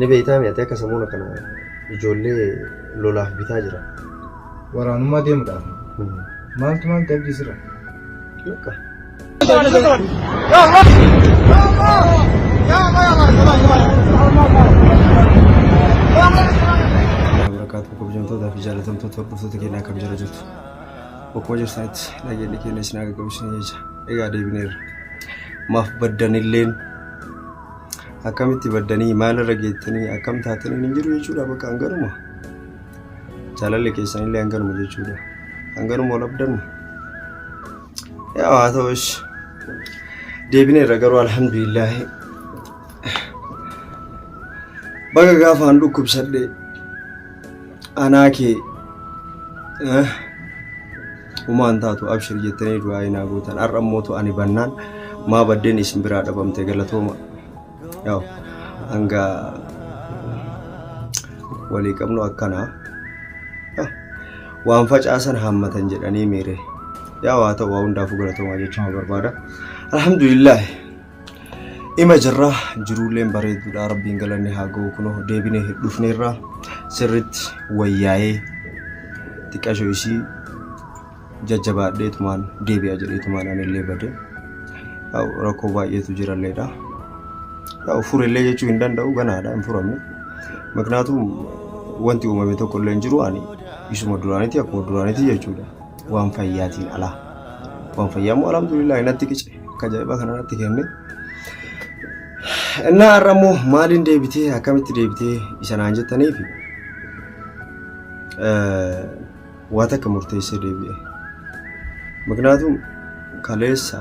Ni beektaa ati akka samuuna kana ijoollee lolaaf bitaa jira. Waraanummaa deemuudhaaf. Maaltu maaltu abdii sirra? Bakka. Barakaatu kabajamtootaa fi jaallatamtoota hordoftoota keenyaa akkam jira jirtu. Bokkoo jirtanitti nageenyi keenya isin haa qaqqabu isin jecha. Egaa deebineerra. Maaf baddanilleen akkamitti baddanii maalirra geettanii akkam taatanii hin jiru jechuudha bakka hanganuma. Jaalalli keessanillee hanganuma jechuudha. Hanganuma ol abdannu. Yaa haa ta'us deebineerra garuu alhamdulillaahi. Baga gaafaan dhukkubsadhe anaa kee humaan taatu abshir jettanii du'aa naa gootan har'a mootu ani bannaan maa baddeen isin biraa dhabamte galatooma. Yaa hanga walii qabnu akkanaa. Waan facaasan haammatan jedhanii miire. Yaa waa ta'u waa hundaafuu galatoomaa jechuun barbaada. Alhamdulillah. Ima jirra jiruulleen bareeduudha rabbiin galanni haa ga'u kunoo deebinee dhufneerra sirritti wayyaa'ee xiqqasho isii jajjabaadheetumaan deebi'a jedheetumaan anillee bade. Rakkoo baay'eetu jiralleedha. Furillee jechuu hin danda'u ganaadha hin furamne. Miknaatum wanti uumame tokko illee hin jiru ani isuma duraaniiti akkuma duraaniiti jechuudha. Waan fayyaatiin alaa. Waan fayyaa immoo alhamdulillah natti qice akka ajaa'ibaa kana natti kenne. Innaa har'a immoo maaliin deebitee akkamitti deebitee isa naan jettaniif waa takka murteessee deebi'e. Miknaatum kaleessa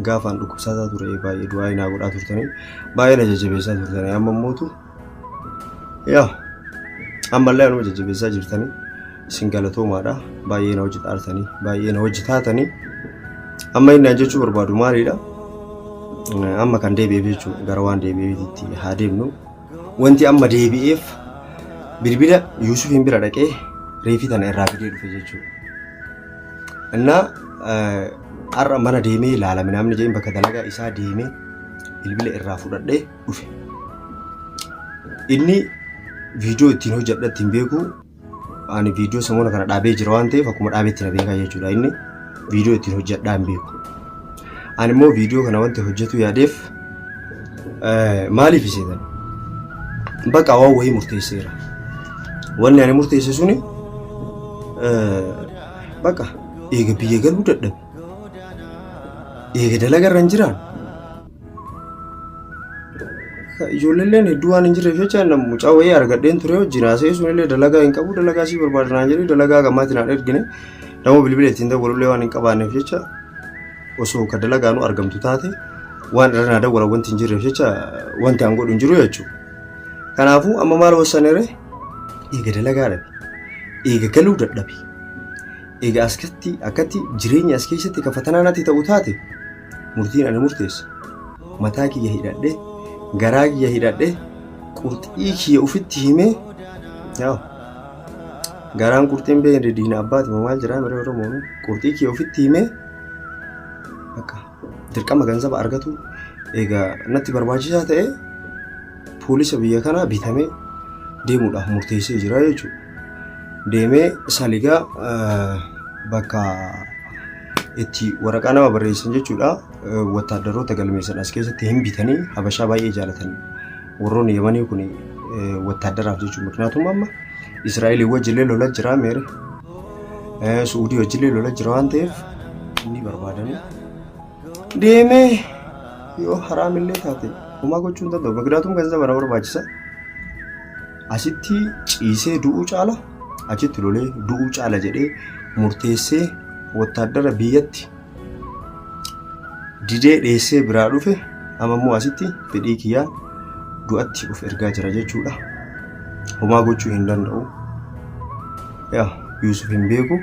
gaafaan dhukkubsataa ture baay'ee du'aa naa godhaa turtanii baay'ee na jajjabeessaa turtanii amma immootu yaa ammallee anuma jajjabeessaa jirtanii isin galatoomaadha baay'ee na hojii xaartanii baay'ee na hojii taatanii amma inni jechuu barbaadu maalidha amma kan deebi'eef jechuu gara waan deebi'eefitti haa deemnu wanti amma deebi'eef bilbila Yuusufiin bira dhaqee reefii tana irraa fidee dhufe jechuudha. Innaa har'a mana deemee ilaalame namni jedhin bakka dalagaa isaa deemee bilbila irraa fudhadhee dhufe. Inni viidiyoo ittiin hojjedha ittiin beeku ani viidiyoo samoona kana dhaabee jira waan ta'eef akkuma dhaabetti na beekaa jechuudha. Inni viidiyoo ittiin hojjedhaa hin beeku. Ani immoo viidiyoo kana wanti hojjetu yaadeef maaliif iseetan? Bakka waan wayii murteesseera. Wanni ani murteesse suni bakka eega biyya galuu dadhabe. Eega dalaga irra hin jiraan. Ijoolleen hedduu waan hin jirreef jecha mucaa wayii argadheen ture wajjin haasa'ee sunillee dalagaa hin qabu dalagaa sii barbaada naan jedhee dalagaa gammaatti naan ergine nama bilbila ittiin dawwalullee waan hin qabaanneef jecha osoo ka dalagaanuu argamtu taate waan irra naa dawwala wanti hin jirreef jecha wanti an godhu hin jiru jechuudha. Kanaafuu amma maal wassaneere eega dalagaa dhabe eega galuu dadhabe eega askatti akkatti jireenya as keessatti ka fatanaa natti ta'u taate murtiin ani murteesse mataa kiyya hidhadhe garaa kiyya hidhadhe qurxii kiyya ufitti himee yaa garaan qurxiin beekne diina abbaati moo maal jedhaa miree oromoon qurxii kiyya ufitti himee akka dirqama ganzaba argatu egaa natti barbaachisaa ta'e poolisa biyya kanaa bitamee deemuudhaaf murteessee jira jechuudha. Deemee saligaa bakka itti waraqaa nama barreessan jechuudha. Wattaaddaroota galmeessan as keessatti hin bitanii habashaa baay'ee jaalatan. Warroonni Yamanii kun wattaaddaraaf jechuudha. Miknaatum amma Israa'elii wajjillee lola jira meere. Su'uudii wajjillee lola jira waan ta'eef inni barbaadanii deemee yoo haraamillee taate homaa gochuu hin danda'u. Miknaatum ganzaba na barbaachisa. Asitti ciisee du'uu caala achitti lolee du'uu caala jedhee murteessee wattaaddara biyyatti didee dheessee biraa dhufe amma immoo asitti fedhii kiyyaan du'atti of ergaa jira jechuudha. Homaa gochuu hin danda'u. Yaa Yuusuf hin beeku.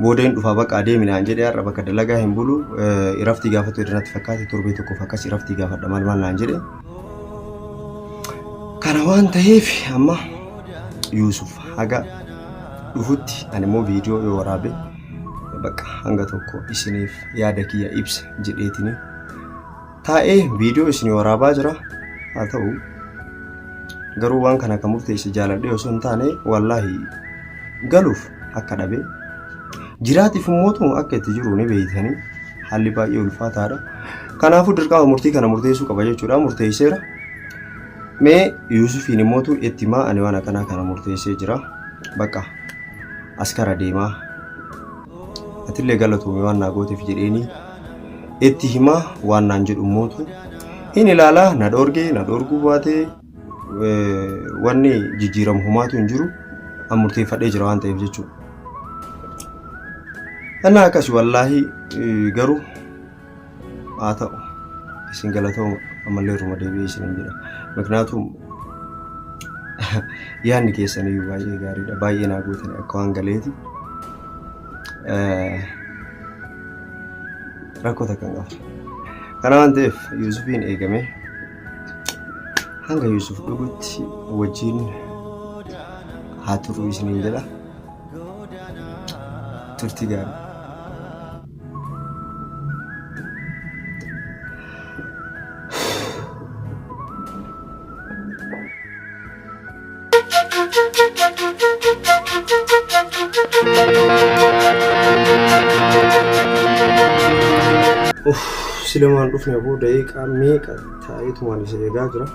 Booda hin dhufaa bakka adeemi naan jedhee har'a bakka dalagaa hin bulu. Iraftii gaafatu irratti fakkaate torbee tokkoof akkas iraftii gaafadha maal maal naan jedhe. Kana waan ta'eef amma Yuusuf haga dhufutti ani immoo viidiyoo yoo waraabe bakka hanga tokko isiniif yaada kiyya ibsa jedheetini taa'ee viidiyoo isinii waraabaa jira. Haa ta'u Garuu waan kana kan murteesse jaaladhee osoo hin taane wallaahi galuuf akka dhabe jiraatiif immootu akka itti jiru ni beeytanii haalli baay'ee ulfaataadha. Kanaafuu dirqama murtii kana murteessuu qaba jechuudha. Murteesseera. Mee Yuusufiin immootu itti himaa ani waan akkanaa kana murteessee jira. Bakka as kara deemaa. Atillee galatoomi waan naa gooteef jedheeni itti himaa waan naan jedhu immootu hin ilaalaa na dhoorgee na dhoorguu baatee wanni jijjiiramu homaatu hin jiru an murteeffadhee jira waan ta'eef jechuudha. Innaa akkasi wallaahi garuu haa ta'u isin galatooma ammallee irruma deebi'ee isiniin jedha. Miknaatum yaadni keessan iyyuu baay'ee gaariidha. Baay'ee naa gootani akka waan galeeti. Rakkoo takka hin qabu. Kana waan ta'eef Yuusufiin eegame hanga Yuusuf dhugutti wajjin haa turru isiniin jedha. Turtii gaarii. Uff, silumaan dhufne boo daqiiqaa meeqa taa'eetumaan isa eegaa jira.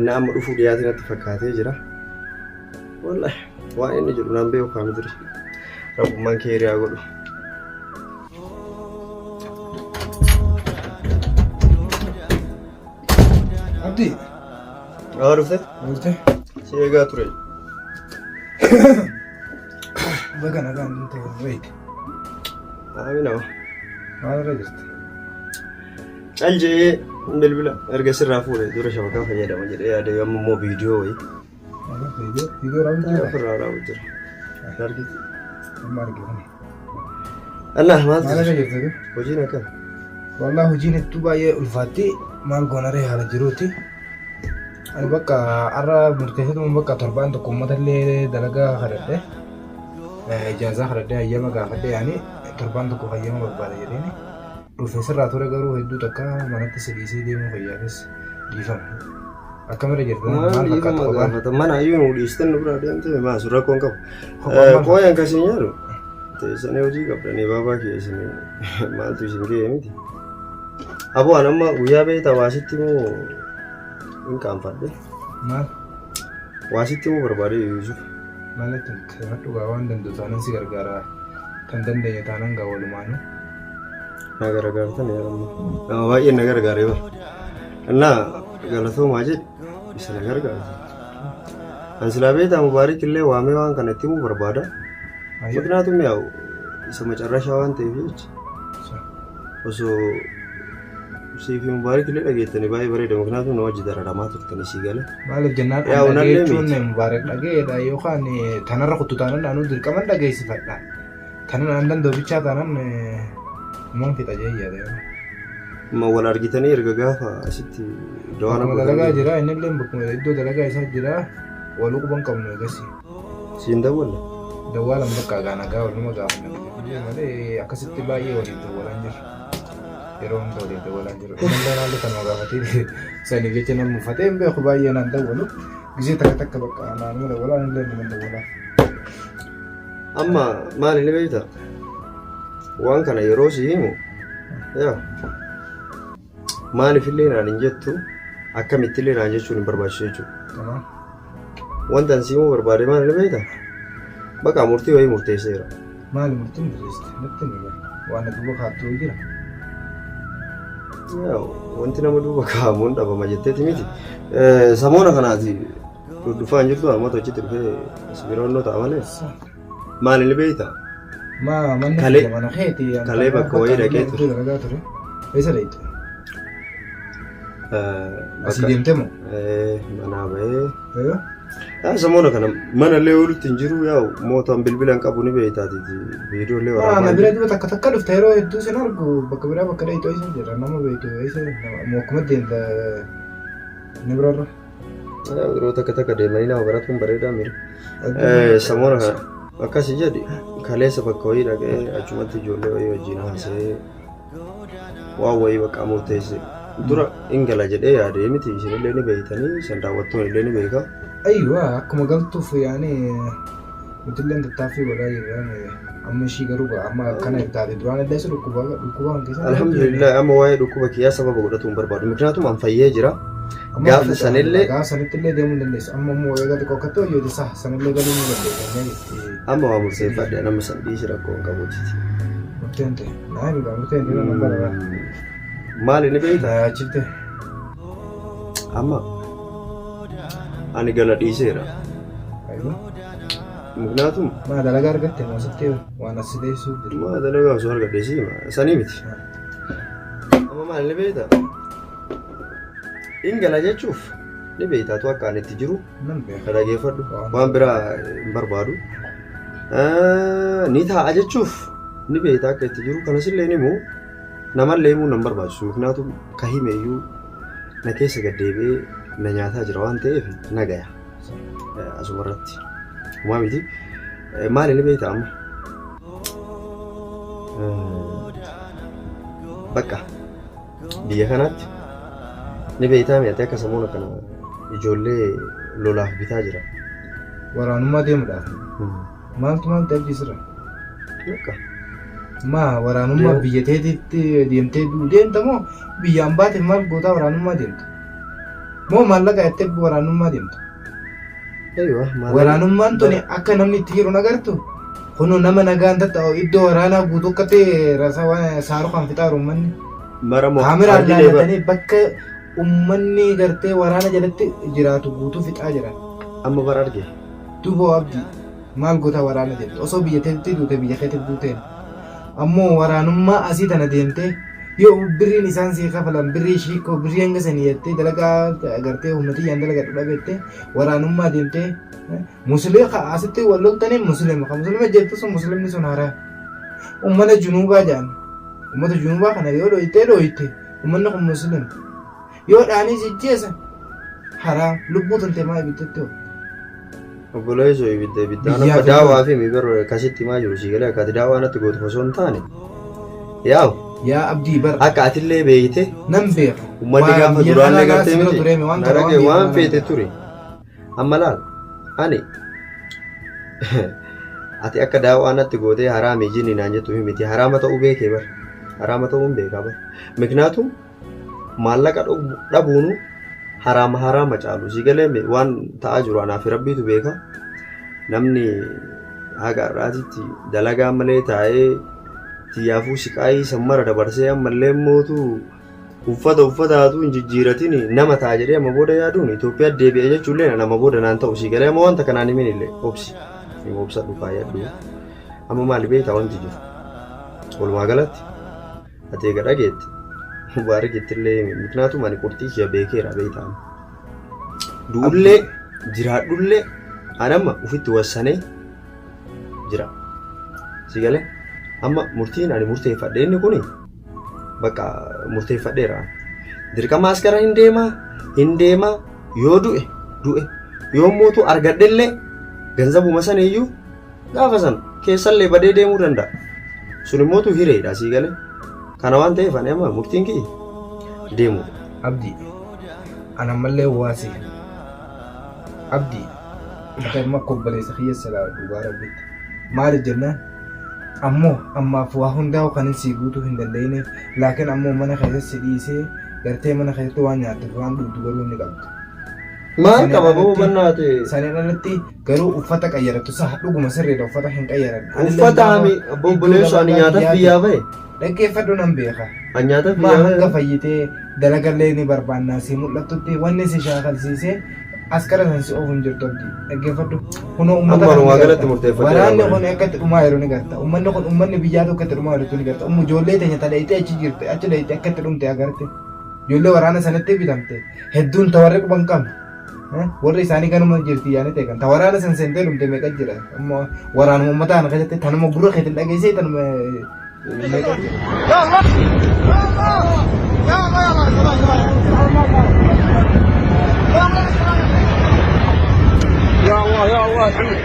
Inni amma dhufuu dhiyaate natti fakkaatee jira. Wallahi waan inni jedhu naan beeku kaami ture. Rabbummaan kee hiriyaa godhu. Abdii. Haa dhufte? Dhufte? Si eegaa ture. Baga nagaan nu ta'e wayite. Haa nama. Maal irra jirti? Cal jedhee bilbila erga sirraa fuudhe dura shabakaa fayyadama jedhee yaade amma immoo viidiyoo wayii. Viidiyoo viidiyoo raawwatu jira. Ofirraa raawwatu jira. Argite. Amma arge kuni. Allah maal Maal irra jirti? Hojiin akkam? Wallah hojiin hedduu baay'ee ulfaatti maal goonaree haala jiruuti. Ani bakka har'a murteessituma bakka torbaan tokko uummata illee dalagaa kadhadhe ijaazaa kadhadhe hayyama gaafadhe yaani torbaan tokko hayyama barbaada jedheeni dhufe sirraa ture garuu hedduu takka manatti si dhiisee deemuu fayyaafis dhiifama. Akkamirra jirta Maal maal fakkaata dhiifama kophaan? gaafata? Mana iyyuu nu dhiistan nu biraa deemte maa sun rakkoon qabu. Kophaan maal Qooyan kasiin jedhu teessanii hojii qabdanii baabaa kee isin maaltu isin ga'e miti. Aboo an amma guyyaa beektaa waasitti moo hin qaanfadhe. Maal? Waasitti moo barbaade Yuusuf. Maal itti himte? Dhugaa waan danda'u taanan si gargaara. Kan dandeenye taanan gaa walumaanuu. Na gargaartan yaa amma. Nama baay'een na gargaare bara. Innaa galatoomaa jedhi isa na gargaartan. An silaa beektaa Mubaarik illee waamee waan kana itti himuu barbaada. Miknaatum yaa'u isa macarrashaa waan ta'eef jecha. Osoo sii fi Mubaarik illee dhageettanii baay'ee bareeda. Miknaatum na wajji dararamaa turtanii sii gale. Maaliif jennaan Yaa'u an nallee dhageechuun miti. Mubaarak dhageedha yookaan tanarra kuttu taanan anuu dirqaman dhageessifadha. Tanan an danda'u bichaa taanan numan fixa jee yaada. Ma wal argitanii erga gaafa asitti dawaan Bakkuma dalagaa jira inni illee bakkuma iddoo dalagaa isaa jira waluu quban qabnu eegasi. Siin dawwalle. Dawwaalan bakka gaa nagaa waluma gaafanna malee akkasitti baay'ee waliif dawwalaan jiru. Yeroo hunda waliif dawwalaan jiru. Inni illee haalli kanuma gaafatee saniif jecha nama muffatee hin beeku baay'ee naan dawwalu. Gisee takka takka bakka naanuma dawwalaa inni illee numa dawwalaa. Amma maali ni beektaa? Waan kana yeroo si himu yaa maaliif illee naan hin jettu akkamitti illee naan jechuun hin barbaachisu jechuudha. Tamam. Wanta ani si himuu barbaade maali ni beektaa? Bakka murtii wayii murteesseera. Maali murtiin murteessite? Natti himi gaa. Waan na duuba kaattu wayii jira. Yaa wanti nama duuba kaa'amuun dhabama jetteeti miti. Samoona kanaati dhufaa hin jirtu harmoota achitti dhufee si bira onnoo ta'a malee. Maali ni beektaa? Ma manni Kalee- kiyya mana keeti. kalee bakka wayii dhaqee ture. Iddoo dalagaa ture. Eessa dhaqxe? Asii Bakka deemte moo? manaa bahee. Ee? Yaa samoona kana mana illee oolutti hin jiru yaa mootaan bilbila hin qabu ni beektaati viidiyoo illee Maa na waraabaa bira hin dura takka takka dhufta yeroo hedduu sin argu bakka biraa bakka dhaqxu eessa jira nama beektu eessa nama akkuma deemta ni birarra. jiru. Yeroo takka takka deemanii nama baratuun bareedaa mira. Samoona kana akkasi jedhi kaleessa bakka wayii dhaqee achumatti ijoollee wayii wajjin haasa'ee waan wayii bakka murteesse. Dura hin gala jedhee yaadee miti isinillee ni beektanii isin daawwattoon illee ni beeka. Aywa akkuma galtuuf yaani nutilleen tattaaffii godhaa jirra. Amma ishii garuu amma akkana taate duraan illee si dhukkuba dhukkuba kan keessa. Alhamdulillah amma waa'ee dhukkuba kiyyaa sababa godhatu hin barbaadu. Miknaatum an fayyee jira. Gaafa sanillee Gaafa sanitti illee deemuu hin dandeessu. Amma immoo egaa xiqqoo akka ta'u yoo ta'e sanillee galuu ni dandeessa. Amma waa murteeffadhe nama san dhiisi rakkoo hin qabuuti. Murteen ta'e. Naa himi murteen ta'e nama bara. Maali ni beekta? Na yaachifte. Amma ani gala dhiiseera. Aywa. Miknaatum Maa dalagaa argatte moo sitti waan as teessuu jiru. maa dalagaa osoo argadhe siima sanii miti. Amma maali ni beekta? In gala jechuuf ni beektaatu akka ani itti jiru Nan beeka. ka dhageeffadhu waan biraa hin barbaadu. Ni taa'a jechuuf ni beekta akka itti jiru kanas illee ni himu namallee himuu nan barbaachisu miknaatu ka hime iyyuu na keessa gad deebi'ee na nyaataa jira waan ta'eef na gaya asuma irratti. Homaa miti. Maali ni beekta amma? Bakka biyya kanatti ni beektaa mi'ate akka samuuna kana ijoollee lolaaf bitaa jira. Waraanummaa deemuudhaaf. Maaltu maal ta'e abdii sirra? Bakka. Maa waraanummaa biyya teetitti deemtee deemta moo biyyaan baate maal gootaa waraanummaa deemta? Moo maallaqa jettee waraanummaa deemta? Eeywa maallaqa. Waraanummaan tuni akka namni itti jiru nagartu? Kunoo nama nagaan tatta'u iddoo waraanaa guutuu akka ta'e rasaa saaruu kan fixaaru uummanni. Mara moo Kaameraan arginee bara. laallatanii bakka uummanni gartee waraana jalatti jiraatu guutuu fixaa jiran. Amma bara arge. Duboo abdii maal goota waraana deemte osoo biyya teetti duute biyya keetti duuteen ammoo waraanummaa asii tana deemte yoo birriin isaan sii kafalan birrii shiikoo birrii hanga sanii jettee dalagaa gartee humna tiyyaan dalagadhu dhabeette waraanummaa deemtee musliima asitti wal loltanii musliima kan musliima jettu sun musliimni sun haraa ummata junuubaa jedhan ummata junuubaa kana yoo dhoyitee dhoyite ummanni kun musliima yoo dhaanii jijjeessa haraa lubbuu tantee maa ibiddatti hoo. Obboleessoo ibidda ibiddaan Biyyaa amma fi daawaa fi mibar akkasitti himaa jiru sii galee akka ati daawaa natti gootu osoo hin taane. Yaa'u Yaa abdii bar akka atillee beeyte nan beeka. uummanni Waan gaafa biyya duraallee kanaa gartee si bira miti. tureemi waan Na kana waan dhagaye biyya waan kanaa feete ture. Amma laal ani ati akka daawaa natti gootee haraami jinni naan jettu miti haraama ta'uu beekee bar haraama ta'uu hin beekaa bar miknaatu maallaqa dhabuunu haraama haraama caalu si galee waan ta'aa jiru anaa fi rabbiitu beeka namni haga har'aatitti dalagaa malee taa'ee tiyyaafuu siqaayii sammara dabarsee ammallee mootu uffata uffataatu hin jijjiiratin nama ta'a jedhee amma booda yaaduun Itoophiyaa deebi'e jechuullee nama booda naan ta'u si galee amma wanta kanaan himin illee obsi obsadhu kaayadhu amma maali beektaa wanti jiru walumaa galatti ati eega dhageette Mubaarakitti illee himi miknaatum ani qurxii kiyya beekeera beektaa amma du'ullee jiraadhullee ani amma ufitti wassanee jira si galee amma murtiin ani murteeffadhe inni kuni bakka murteeffadheera dirqama askara hin deemaa hin deemaa yoo du'e du'e yoo mootu argadhellee ganzabuma saniyyuu gaafa san keessallee badee deemuu danda'a sun immootu hireedha sii galee kana waan ta'eef ani amma murtiin kiyya deemuudha. Abdii ana ammallee waasi abdii ati amma akka obboleessa kiyya silaa dhugaa rabbitti maaliif jennaan ammoo ammaaf waa hundaa'u kan sii guutuu hin danda'iniif laakiin ammoo mana keessatti si dhiisee gartee mana keessatti waan nyaattuuf waan dhugdu garuu ni qabda. Maal Saniin qaba boo alatti bannaate saniin alatti garuu uffata qayyarattu saha dhuguma sirriidha uffata hin qayyaran. Anillee uffata gaafa ami iddoo obboleessu ani dalagaa nyaataaf kiyyaati biyyaa bahe dhaggeeffadhu nan beeka. ani nyaataaf Maa biyyaa hanga bahe fayyitee dalagallee ni barbaannaa si mul'attutti wanni si shaakalsiisee askara san si oofu hin jirtu abdii dhaggeeffadhu. Kunoo amma uummata kana ni walumaa garta. galatti murteeffateera Waraanni bara. kun akka itti dhumaa jiru ni garta. Uummanni kun uummanni biyyaa tokko itti dhumaa jiru ni garta. Ummu ijoollee teenya ta dhayitee achi jirte achi dhayitee akka itti dhumte agarte. Ijoollee waraana sanatti bitamte hedduun ta warri quban qabne. Warri isaanii ganuma jirti yaanii ta'e kan ta waraana san seentee dhumte meeqa jira. Amma waraanuma uummata kana keessatti tanuma gurra keetiin dhageessee tanuma meeqa jira. يا الله يا الله الحمد.